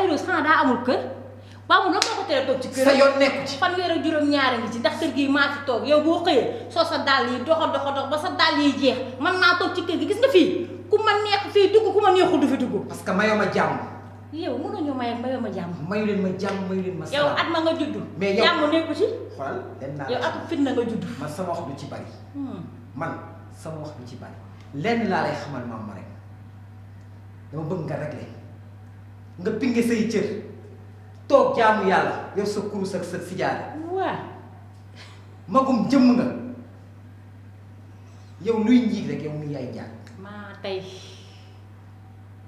Rose xanaa daa amul kër ba mu la moo ko tere toog ci kër sa yoon nekku ci fanweer ak juróom-ñaari ngi ci ndax kër gi maa fi toog yow boo xëyee soo sa dàll yi dox ba sa dàll yi jeex man naa toog ci kër gi gis nga fii ku ma neex fii dugg ku ma neexul du fi dugg parce que mayoo ma jàmm yow mënuñu may mayoo ma jàmm mayu leen ma jàmm mayu leen ma yow at ma nga judd mais yow jàmm nekku ci xoolal dem naa yow ak fit na nga judd man sama wax du ci bari man sama wax du ci bari lenn laa lay xamal maam ma rek dama bëgg nga réglé nga pinge say cër toog jaamu yàlla yow sa kurus ak sa sijaare waa magum jëmm nga yow luy njiig rek yow muy yaay njaag maa tey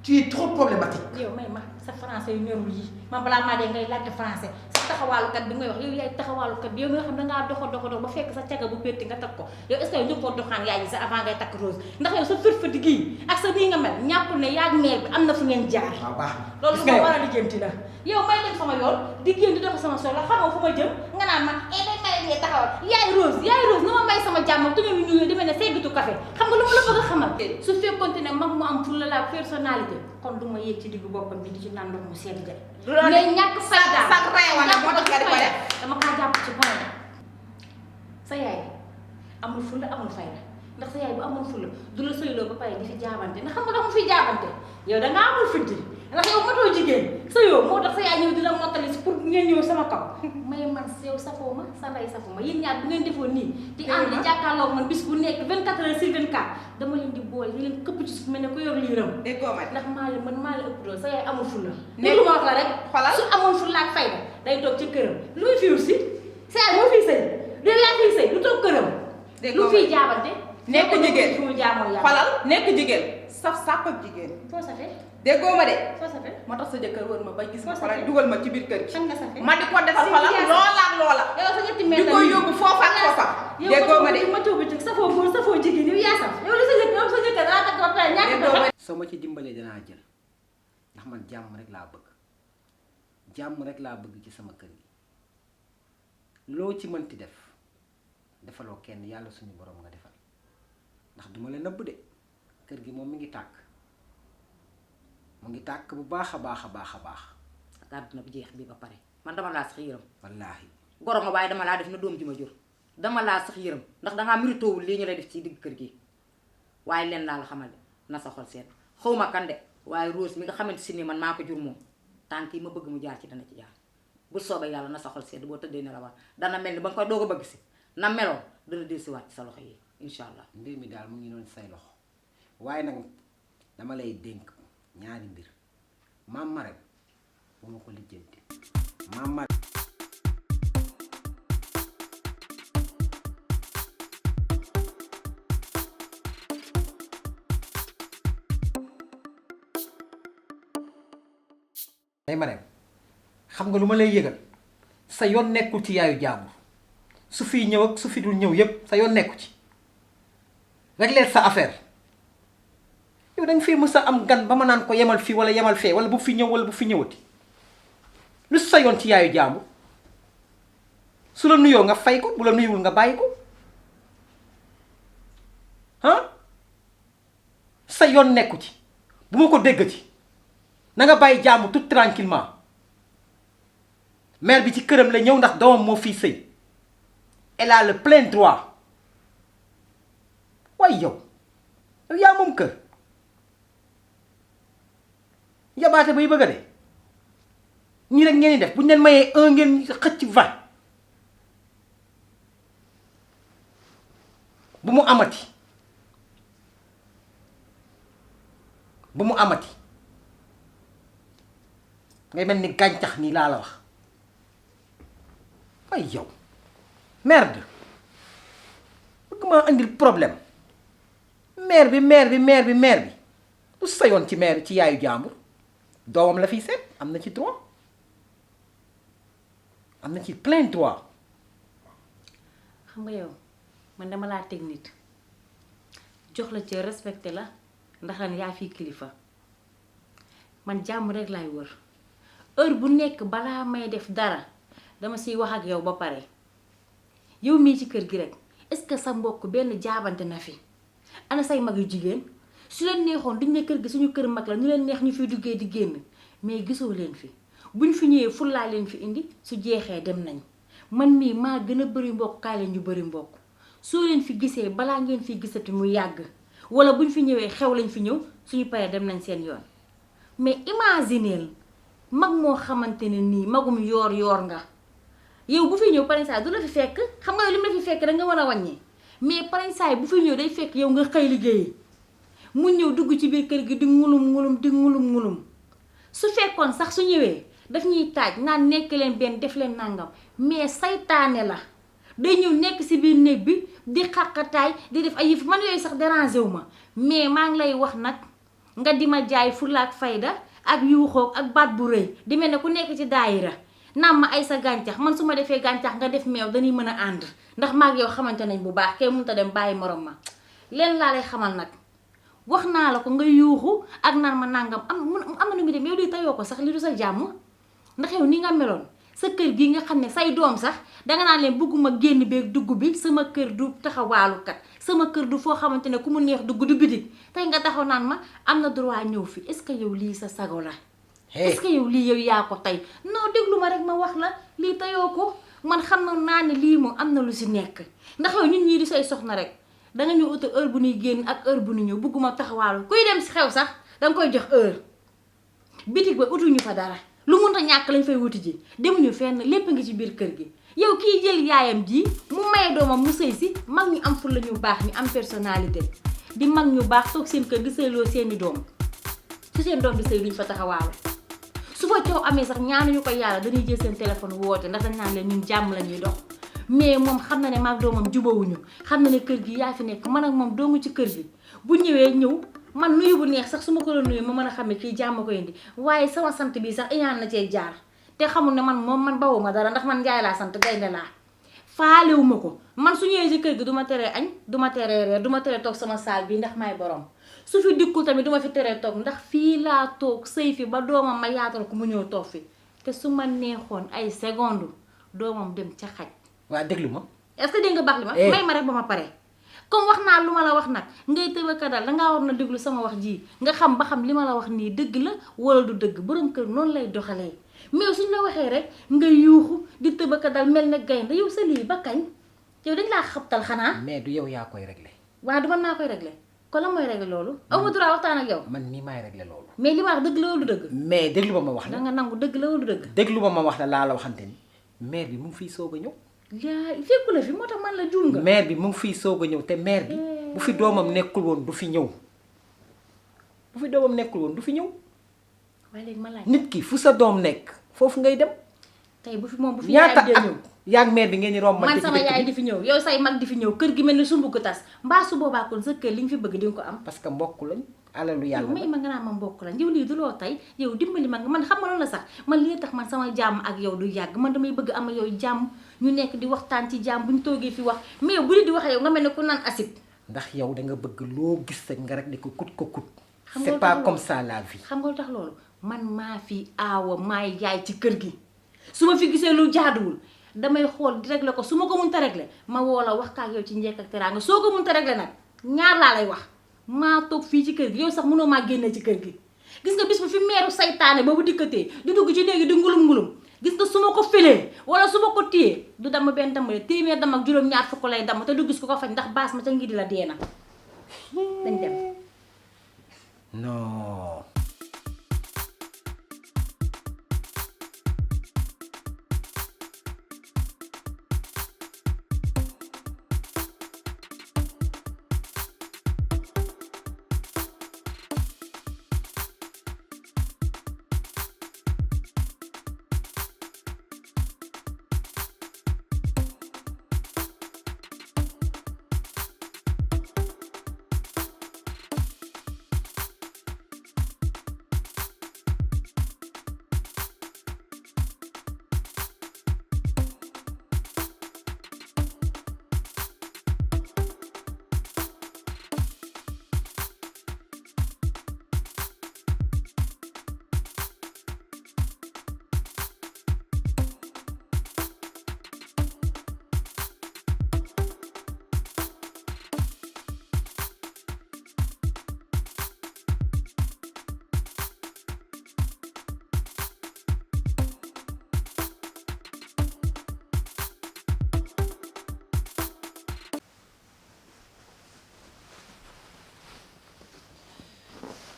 tu es trop problématique yow may ma sa français yu ñorul yi man balaa maa dee ngay laajte français sa taxawaalukat bi ngay wax yow yaay taxawaalukat bi yow nga xam da ngaa doxa ba fekk sa caga bu pétti nga takk ko yow est-ce que njëkkoon doxaan yaay yi sa avant ngay takk Rose ndax yow sa fët-fëti gii ak sa nii nga mel ñàkkul ne yaag meer bi am na fu ngeen jaar waaw baax loolu lu ma war a lijjanti la yow may dem sama yoon di génn di dox sama soxla xamoo fu ma jëm nga naan ma day may nee taxawal yaay Rose na ma may sama jàmm tuñu lu ñuul di mel ne seggitu café xam nga lu ma la bëgg a xamal su fekkoonte ne mag mu am fulla la personnalité kon du ma yéeg ci diggu boppam bi di ci naan ndox mu sedd de mais ñàkk fayda sa reewana moo tax nga di ko def dama kaa jàpp ci point sa yaay amul fulla amul fayda ndax sa yaay bu amul fulla du la sëyloo ba pare di fi jaabante ndax xam nga dafa fi jaabante yow da nga amul fitti ndax yow matoo jigéen sa yow moo tax sa yaay ñëw di la mottali si pour ngeen ñëw sama kaw may man yow safoo ma sa ndey safoo ma yéen ñaar bu ngeen defoon nii di ànd di jàkkaarloog man bis bu nekk 24 heures sur 24 dama leen di boole ñu leen këpp ci suuf mel ne ko yor liiram déggoo ma ndax maa leen man maa la ëpp doon sa yaay amul fulla lu ma wax la rek xolal su amoon fulla ak fayda day toog ci këram lu muy fiir si sa yaay moo fiy sëy du yaa fiy sëy lu toog këram lu fiy jaabante nekk jigéen fi mu jaamoo yàlla xolal nekk jigéen saf sàpp ak jigéen foo sa fe déggoo ma de foo sa fe moo tax sa jëkkër wër ma ba gis ma Foo sa xolal fe? dugal ma ci biir kër gi xam nga sa fe ma di ko defal xolal loola ak loola yow sa ñetti di mètre ko yóbbu foofa ak foofa déggoo ma de ma coobu ci safoo góor safoo jigéen yow yaa saf yow li sa jëkkër sa jëkkër daa takk ba pare ñàkk déggoo ma soo ma ci dimbalee danaa jël ndax man jàmm rek laa bëgg jàmm rek laa bëgg ci sama kër gi loo ci mënti def defaloo kenn yàlla suñu borom nga defal ndax duma la nëbb de kër gi moom mi ngi tàkk mu ngi tàkk bu baax a baax a baax a baax ak àdduna bi jeex bi ba pare man dama laa sax yërëm wallaahi goro nga waaye dama laa def na doom ji ma jur dama laa sax yërëm ndax dangaa méritoowul lii ñu lay def ci digg kër gi waaye leen laa la xamal de na sa xol seet xawma kan de waaye Rose mi nga xamante si ni man maa ko jur moom tànk yi ma bëgg mu jaar ci dana ci jaar bu soobee yàlla na sa xol seet boo tëddee ne la war dana mel ni ba nga koy doog a bëgg si na meloo dana dellusiwaat ci sa loxo yi incha allah. mbir mi daal mu ngi noonu say loxo waaye nag dama lay dénk ñaari mbir maam Marème bu ma ko lijjanti maam Marème ay Marème xam nga lu ma lay yëgal sa yoon nekkul ci yaayu jàmbur su fiy ñëw ak su fi dul ñëw yépp sa yoon nekku ci régler sa affaire yow da nga fii mës a am gan ba ma naan ko yemal fii wala yemal fee wala bu fi ñëw wala bu fi ñëwati lu sa yoon ci yaayu jàmbur su la nuyoo nga fay ko bu la nuyuwul nga bàyyi ko ah sa yoon nekku ci bu ma ko déggati na nga bàyyi jàmbur tout tranquillement mère bi ci këram la ñëw ndax doomam moo fii sëy elle a le plein droit waaye yow yaa moom kër yabaate bay bëgg a de ñii rek ngeen di def bu ñu leen mayee 1 ngeen xëcc 20 bu mu amati bu mu amati ngay mel ni gàncax nii laa la wax ay yow merde bëgg maa indil problème mère bi du sa yoon ci mère ci yaayu jàmbur doomam la fiy seet am na ci droit am na ci plein droit. xam nga yow man dama laa teg nit jox la ci respecté la ndax lan yaa fi kilifa man jàmm rek laay wër heure bu nekk balaa may def dara dama siy wax ak yow ba pare yow mii ci kër gi rek est-ce que sa mbokk benn jaabante na fi ana say mag yu jigéen su leen neexoon duñ ne kër gi suñu kër mag la ñu leen neex ñu fiy duggee di génn mais gisoo leen fi buñ fi ñëwee fullaa leen fi indi su jeexee dem nañ man mii maa gën a bëri mbokk kaay leen ñu bëri mbokk soo leen fi gisee balaa ngeen fi gisati mu yàgg wala buñ fi ñëwee xew lañ fi ñëw suñu paree dem nañ seen yoon mais imagineel mag moo xamante ne nii magum yoor nga yow bu fi ñëw parensaay du la fi fekk xam nga li mu la fi fekk da nga mën a wàññi mais parensaay bu fi ñëw day fekk yow nga xëy liggéeyi mu ñëw dugg ci biir kër gi di ngulum su fekkoon sax su ñëwee daf ñuy taaj naan nekk leen benn def leen nangam mais saytaane la day ñëw nekk si biir néeg bi di xàqataay di def ay yëf man yooyu sax dérangé wu ma mais maa ngi lay wax nag nga di ma jaay fulla ak fayda ak yuuxoog ak baat bu rëy di mel ne ku nekk ci daayira naam ma ay sa gàncax man su ma defee gàncax nga def meew dañuy mën a ànd ndax maag yow xamante nañ bu baax kay mënut a dem bàyyi morom ma leen laa lay xamal nag wax naa la ko nga yuuxu ak naan ma nangam am na nu muy dem yow di tayoo ko sax li du sa jàmm ndax yow ni nga meloon sa kër gi nga xam ne say doom sax danga naan leen bëgguma génn beeg dugg bi sama kër du taxawaalukat sama kër du foo xamante ne ku mu neex dugg du bitig tey nga taxaw naan ma am na droit ñëw fi est-ce que yow lii sa sago la est-ce que yow lii yow yaa ko tey non déglu ma rek ma wax la lii tayoo ko man xam na naa ne lii moom am na lu si nekk ndax yow ñun ñii di say soxna rek danga ñu utal heure bu ñuy génn ak heure bu ñu ñëw bëgguma taxawaalu kuy dem si xew sax danga koy jox heure bitig ba utuñu fa dara lu mun a ñàkk lañ fay wuti ji demuñu fenn lépp ngi ci biir kër gi yow kii jël yaayam ji mu maye doomam mu sëy si mag ñu am ful la ñu baax ñu am personnalité di mag ñu baax toog seen kër di sëyloo seeni doom su seen doom di sëy duñ fa taxawaalu su fa coow amee sax ñaanuñu ko yàlla dañuy jël seen téléphone woote ndax dañ naan leen ñun jàmm la ñuy dox mais moom xam na ne maag doomam jubawuñu xam na ne kër gi yaa fi nekk man ak moom doomu ci kër gi bu ñëwee ñëw man nuyu bu neex sax su ma ko la nuyu ma mën a xam ne kii jàmm ko indi waaye sama sant bi sax iñaan na cee jaar te xamul ne man bawuma dara ndax man Njaay laa sant gaynde laa faalewu ma ko man su ñëwee ci kër gi du ma teree añ du ma teree reer du ma teree toog sama saal bi ndax may borom su fi dikkul tamit du ma fi teree toog ndax fii laa toog sëy fi ba doomam ma yaatal ko mu ñëw toog fi te su ma neexoon ay seconde doomam dem ca xaj. waa déglu ma. est-ce que dégg nga baax li ma. may ma rek ba ma pare. comme wax naa lu ma la wax nag ngay tëbaka dal dangaa war na déglu sama wax ji nga xam ba xam li ma la wax nii dëgg la wala du dëgg borom kër noonu lay doxalee mais suñ la waxee rek nga yuuxu di tëbaka dal mel ne gaynde yow sa lii ba kañ yow dañ laa xabtal xanaa. mais du yow yaa koy réglé. waaw du man maa koy réglé kon lan mooy réglé loolu. aw ma droit waxtaan ak yow. man nii maay réglé loolu. mais li ma wax dëgg la wala du dëgg. mais déglu ma wax la. da nga nangu dëgg la wala du dëgg. déglu ma wax la laa la waxante ni maire bi mu ngi fiy soog a ñëw. yaa fekku la fi moo tax man la juum nga. maire bi mu ngi fiy soog a ñëw te maire bi bu fi doomam nekkul woon du fi ñëw bu fi doomam nekkul woon du fi ñëw. waaye léegi ma laaj. nit ki fu sa doom nekk foofu ngay dem. tey bu fi moom bu fi yaayam di ñëw yaa ngi maire bi ngeen di romb. man sama yaay di fi ñëw yow say mag di fi ñëw kër gi mel ni sumbu ko tas mbaa su boobaa kon sa kër li nga fi bëgg di nga ko am. parce que mbokk lañ alalu yàlla yow may ma nga naan ma mbokk lañ yow lii du loo tey yow dimbali ma nga man xam nga loolu la sax man lii tax man sama jàmm ak yow du yàgg man damay bëgg am yow jàmm ñu nekk di waxtaan ci jàmm bu ñu toogee fi wax mais yow bu di wax yow nga mel ne ku naan acide. ndax yow da nga bëgg loo gis rek nga rek di ko kut ko kut. xam c'est pas comme ça la vie. xam nga lu tax loolu man maa fi aawa maay yaay ci kër gi su ma fi gisee lu jaaduwul damay xool di régler ko su ma ko mënta régler ma woo la wax kaak yow ci njekk ak teraanga soo ko mënta régler nag ñaar laa lay wax maa toog fii ci kër gi yow sax mënoo maa génne ci kër gi gis nga bis bu fi meeru saytaane boobu dikkatee di dugg ci néegi di ngulum-ngulum gis nga su ma ko felee wala su ma ko téyee du damm benn damm de téeméer dam ak juróom-ñaar fukk lay damm te du gis ko ko faj ndax baas ma ca ngi di la dee na dañ dem non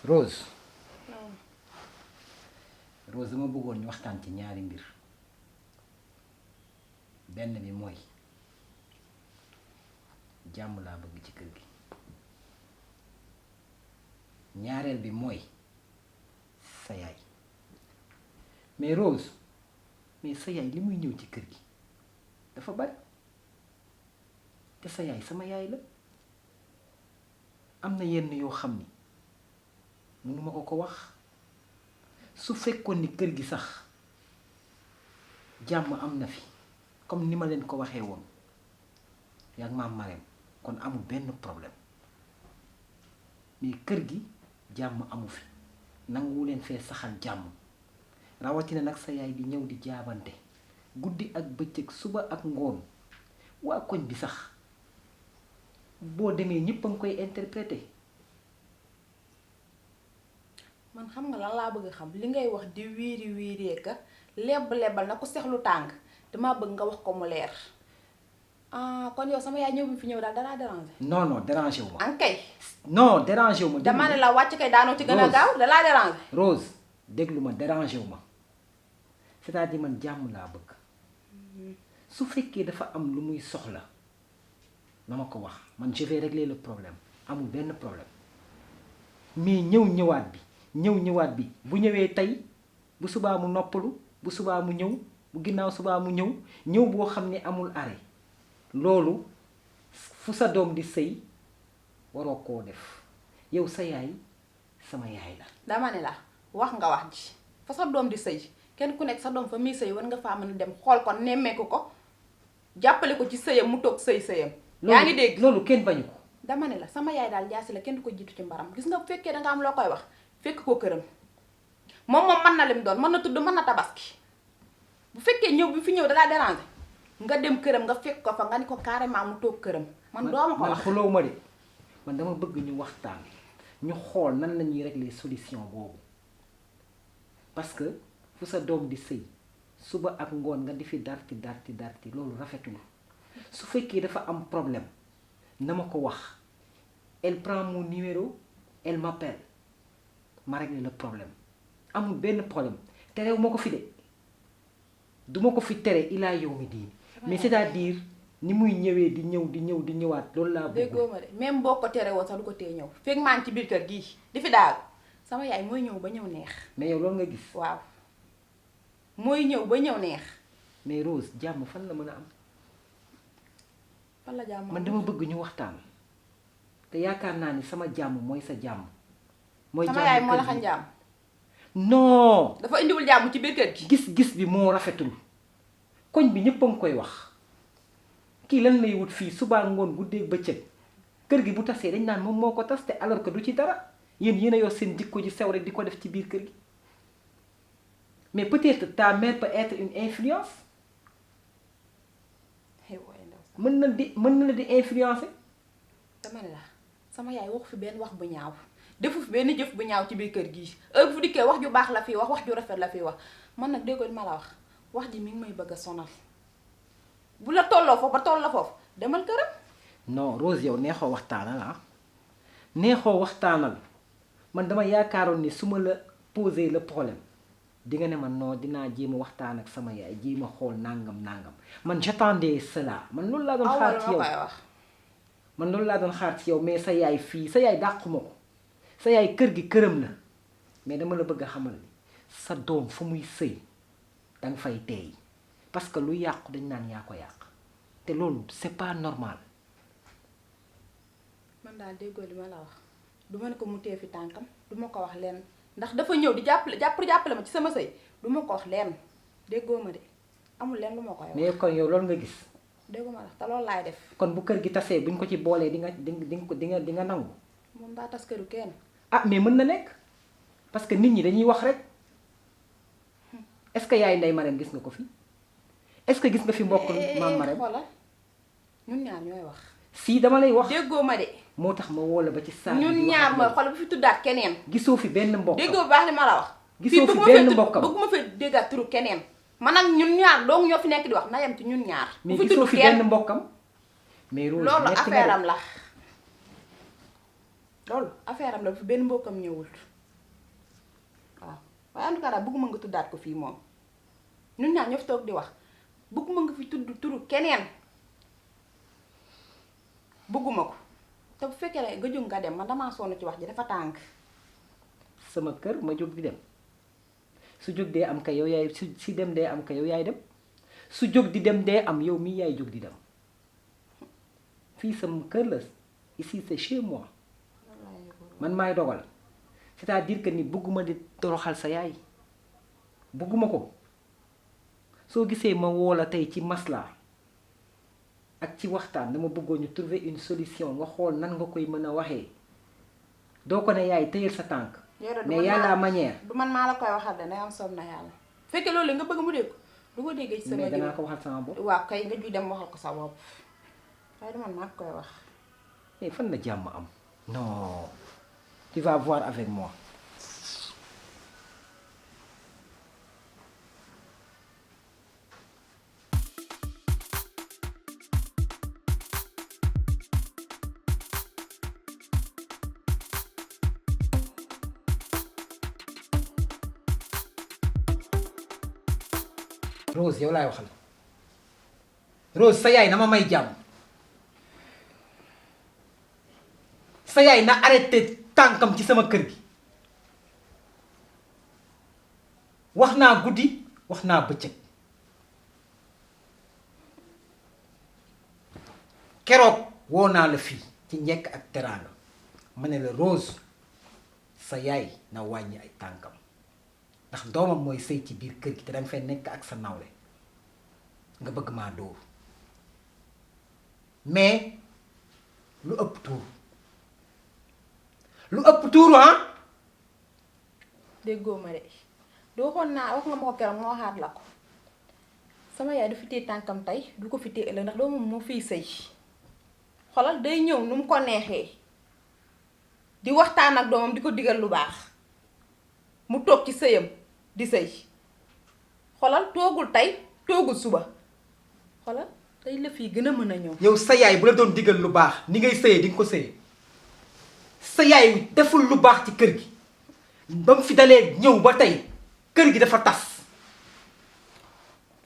Rose Rose dama bëggoon ñu waxtaan ci ñaari mbir benn bi mooy jàmm laa bëgg ci kër gi ñaareel bi mooy sa yaay mais Rose mais sa yaay li muy ñëw ci kër gi dafa bari te sa yaay sama yaay la am na yenn yoo xam ni mënuma ko wax su fekkoon ni kër gi sax jàmm am na fi comme ni ma leen ko waxee woon yaa ngi maam Marème kon amul benn problème mais kër gi jàmm amu fi nanguwu leen fee saxal jàmm rawatina nag sa yaay di ñëw di jaabante guddi ak bëccëg suba ak ngoon waa koñ bi sax boo demee ñëpp a ngi koy interpréter. man xam nga lan laa bëgg xam li ngay wax di wiiri wiiree ka lebal na ko seexlu tàng damaa bëgg nga wax ko mu leer kon yow sama yaay ñëw bi fi ñëw daal dalaa déranger. non non déranger wu ma. ankay. non déranger wu ma. dama ne la wàcc kay daanoo ci gën a gaaw dalaa déranger. Rose déglu ma déranger wu ma c'est-à-dire man jàmm laa bëgg su fekkee dafa am lu muy soxla na ma ko wax man je vais régler le problème amul benn problème mais ñëwaat bi bu ñëwee tey bu subaa mu noppalu bu subaa mu ñëw bu ginnaaw subaa mu ñëw boo xam ne amul arrêt loolu fu sa doom di sëy waroo koo def yow sa yaay sama yaay la. dama ne la wax nga wax ji fa sa doom di sëy kenn ku nekk sa doom fa muy sëy war nga faa mën a dem xool ko nemmeeku ko jàppale ko ci sëyam mu toog sëyam. yaa ngi dégg loolu kenn bañu ko. dama ne la sama yaay daal jaasi la kenn du ko jiitu ci mbaram gis nga bu fekkee danga am loo koy wax fekk ko këram moom mën na lim doon mën na tudd mën na tabaski bu fekkee ñëw bi fi ñëw dalaa déranger nga dem këram nga fekk ko fa nga ni ko carrément mu toog këram. man dooma ko wax man xuloo ma de man dama bëgg ñu waxtaan ñu xool nan la ñuy régler solution boobu parce que fu sa doom di sëy suba ak ngoon nga di fi darti loolu rafetul su fekkee dafa am problème na ma ko wax elle prend mon numéro elle m'appelle ma régler le problème amul benn problème terew ma ko fi de duma ko fi tere ilaa yow mi diin mais c'est-à-dire ni muy ñëwee di ñëwaat loolu laa bëgg. déggoo ma de même boo ko tere woon sax du ko tee ñëw fekk maa ngi ci biir kër gii di fi daal sama yaay mooy ñëw ba ñëw neex. mais yow loolu nga gis. waaw mooy ñëw ba ñëw neex. mais Rose jàmm fan la mën a am. fan la jàmm man dama bëgg ñu waxtaan te yaakaar naa ni sama jàmm mooy sa jàmm. mooy jàmm sama yaay moo la xam jàmm. non. dafa indiwul jàmm ci biir kër gi. gis-gis bi moo rafetul koñ bi ñëpp a ngi koy wax kii lan lay wut fii subaa ngoon guddee bëccëg kër gi bu tasee dañ naan moom moo ko tas te alors que du ci dara yéen a yor seen jikko ji sew rek di ko def ci biir kër gi mais peut-être ta mère peut être une influence mën na la di influencer. dama ne la sama yaay waxu fi benn wax bu ñaaw defu fi benn jëf bu ñaaw ci biir kër gii heure bu dikkee wax ju baax la fi wax ju rafet la fi wax man nag déggoo li ma la wax ji mi ngi may bëgg a sonal bu la tolloo foofu ba toll la foofu demal këram. non Rose yow neexoo waxtaanal neexoo waxtaanal man dama yaakaaroon ni su ma la poser le problème di nga ne man non dinaa jéem a waxtaan ak sama yaay jéem a xool nangam man j'attendais cela man loolu laa doon xaar ci yow man loolu laa doon xaar ci yow mais sa yaay fii sa yaay dàquma ko sa yaay kër gi këram la mais dama la bëgg a xamal ni sa doom fu muy sëy danga fay teey parce que lu yàqu dañ naan yaa ko yàq te loolu c'est pas normal. man daal déggoo li ma la wax du ma ne ko mu tee fi tànkam du ma ko wax lenn ndax dafa ñëw di jàppale ma ci sama sëy du ma ko wax lenn déggoo ma de amul lenn lu ma koy wax. mais kon yow loolu nga gis. déggoo ma la te loolu laay def. kon bu kër gi tasee buñ ko ci boolee di nga nangu. moom daa tas këru kenn. ah mais mën na nekk parce que nit ñi dañuy wax rek est-ce que yaay Ndeye Marème gis nga ko fi est-ce que gis nga fi mbokk maam Marème. xoolal ñun ñaar ñooy wax. si dama lay wax. déggoo ma de. moo tax ma woo la ba ci saa ñun ñaar mooy xoolal bu fi tuddaat keneen. gisoo fi benn mbokk. déggoo baax li ma la wax. gisoo fi benn mbokkam bëgguma fi déggaat turu keneen. man nag ñun ñaar donc ñoo fi nekk di wax na yem ci ñun ñaar. mais gisoo fi benn mbokkam. mais Rose loolu affaire am la. loolu affaire am la bu fi benn mbokkam ñëwul waaye en tout cas daal bëgguma nga tuddaat ko fii moom ñun ñaar ñoo fi toog di wax bëgguma nga fi tudd turu keneen bëgguma ko te bu fekkee ne nga jóg nga dem man damaa sonn ci wax ji dafa tàng. sama kër ma jóg di dem su jóg dee am kay yow yaay si dem dee am kay yow yaay dem su jóg di dem dee am yow mii yaay jóg di dem fii sama kër la ici c'est chez moi man maay dogal c'est-à-dire que ni bëgguma di toroxal sa yaay bëgguma ko soo gisee ma woo la tey ci masla ak ci waxtaan dama bëggoon ñu trouver une solution nga xool nan nga koy mën a waxee doo ko ne yaay tëyal sa tànk mais y'a la manière. du man maa la koy waxal de am soob na yàlla fekkee loolu nga bëgg mu dégg du ko déggee ci sama mais danaa ko waxal sama bopp. waaw kay nga ju dem waxal ko sa bopp waaye du man maa koy wax. mais fan la jàmm am non tu vas voir avec moi. Rose yow laay waxal Rose sa yaay na ma may jàmm sa yaay na arrêté tànkam ci sama kër gi wax naa guddi wax naa bëccëg keroog woo naa la fii ci njekk ak teraanga ma ne la Rose sa yaay na wàññi ay tànkam ndax doomam mooy sëy ci biir kër gi te danga fay nekk ak sa nawle nga bëgg maa dóor mais lu ëpp tuuru lu ëpp tuuru ah. déggoo ma de du waxoon naa wax nga ma ko keroog ma waxaat la ko sama yaay du fi téye tànkam tey du ko fi téye ëllëg ndax doomam moo fiy sëy xolal day ñëw nu mu ko neexee di waxtaan ak doomam di ko digal lu baax mu toog ci sëyam di sëy xolal toogul tey toogul suba xolal tey la fii gën a mën a ñëw. yow sa yaay bu la doon digal lu baax ni ngay sëyee di nga ko sëyee sa yaay deful lu baax ci kër gi ba mu fi dalee ñëw ba tey kër gi dafa tas.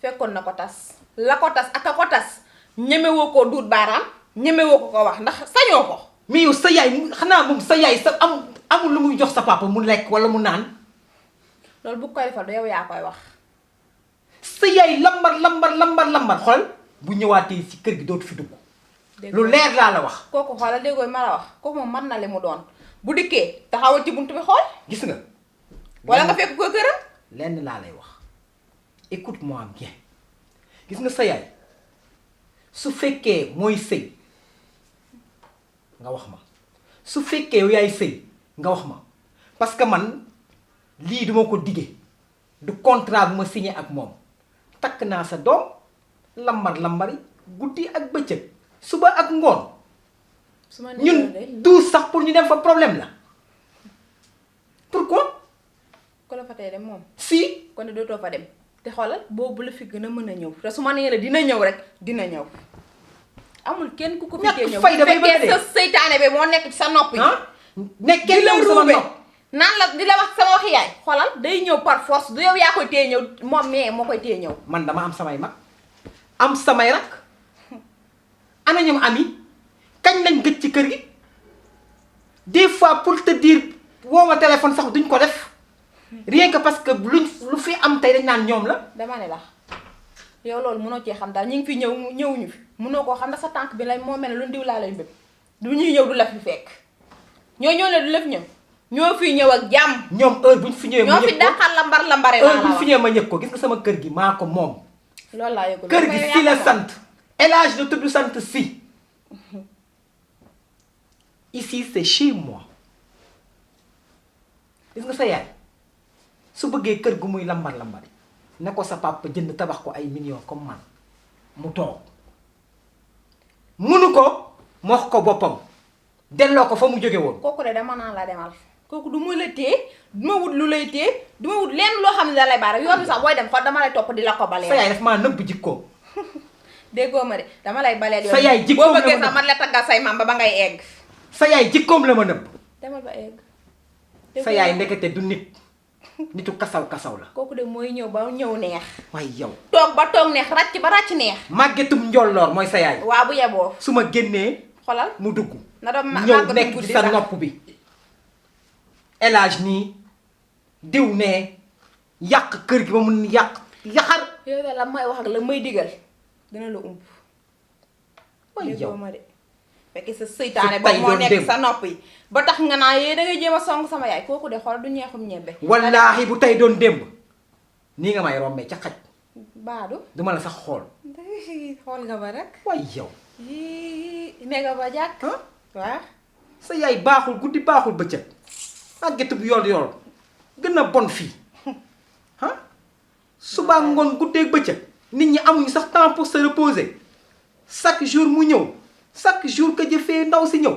fekkoon na ko tas la ko tas ak a ko tas ñemewoo koo duut baaraam ñemewoo ko wax ndax sañoo ko. mais yow sa yaay xanaa moom sa yaay sa amul lu muy jox sa papa mu lekk wala mu naan. loolu bu koy defal du yow yaa koy wax. sa yaay lambar xool bu ñëwaatee ci kër gi dootu fi dugg. lu leer laa la wax. kooku xoolal déggoo ma la wax kooku moom mën na li mu doon bu dikkee taxawal ci buntu bi xool. gis nga. wala nga fekk ko këram. lenn laa lay wax écoute-moi bien gis nga sa yaay su fekkee mooy sëy nga wax ma su fekkee yow yaay sëy nga wax ma parce que man lii duma ko dige du contrat bu ma signé ak moom takk naa sa doom lambari guddi ak bëccëg suba ak ngoon su ma ñun du sax pour ñu dem fa problème la pourquoi. ko la fa tey dem moom. si. kon ne dootoo fa dem te xoolal boobu la fi gën a mën a ñëw te su ma nee la dina ñëw rek dina ñëw amul kenn ku ko fi ñëw. fay damay bëgg fekkee sa seytaane bi moo nekk ci sa nopp yi. nekkee la sama nopp naan la di la wax sama waxi yaay xoolal day ñëw par force du yow yaa koy téye ñëw moom mais moo koy téye ñëw. man dama am samay mag am samay rak ana ñoom ami kañ lañ gëj ci kër gi des fois pour te dire woo ma téléphone sax duñ ko def rien que parce que lu fi am tey dañ naan ñoom la. dama ne la yow loolu mënoo cee xam daal ñu ngi fi ñëwuñu fi mënoo koo xam ne sa tànk bi lay moo mel ne lu ndiw laa lay mbëb du ñuy ñëw du la fi fekk ñoo ne du la fi ñëw ñoo fi ñëw ak jàmm. ñoom heure buñ fi ñëwee ma ñëpp ko ñoo fi dàqal lambare heure buñ fi ñëwee ma ñëpp ko gis nga sama kër gi maa ko moom. loolu laa yëgul kër gi si la sant El Hadj la tudd sant si ici c'est chez moi gis nga sa yaay su bëggee kër gu muy lambari ne ko sa papa jënd tabax ko ay millions comme man mu toog munu ko mu wax ko boppam delloo ko fa mu jóge woon. kooku de dama naan la demal kooku du ma la téye du ma wut lu lay téye du ma wut lenn loo xam ne da lay baara yoon bi sax booy dem fa dama lay topp di la ko baleel. sa yaay daf maa nëbb jikkoom. déggoo ma de dama lay baleel yoon sa yaay jikkoom la ma boo bëggee sax man la taggal say maam ba ngay egg. sa yaay jikkoom la ma nëbb. demal ba egg. sa yaay ndekete du nit nitu kasaw la. kooku de mooy ñëw ba ñëw neex. waaye yow. toog ba toog neex ràcc ba ràcc neex. màggetum njolloor mooy sa yaay. waa bu yeboo. su ma génnee. xolal mu dugg. na doon ñëw nekk ci sa nopp bi. élage nii diw ne yàq kër gi ba mun yàq yaxar. yow de la may wax ak la may digal dina la ump. waaye yow ma de fekk sa seytaane su ba tay moo doon nekk dem. sa nopp yi ba tax nga naa yee da ngay jéem a song sama yaay kooku de xool du ñeexum ñebbe. wallaahi bu tey doon démb nii nga may rombee ca xaj baadu. duma la sax xool. xool nga ba rek. waaye yow. ne nga ba jàkk. waaw. sa yaay baaxul guddi baaxul bëccëg màggetu bu yool gën a bon fii ah subaa ngoon guddeeg bëccëg nit ñi amuñu sax temps pour se reposer chaque jour mu ñëw chaque jour que jëfee ndaw si ñëw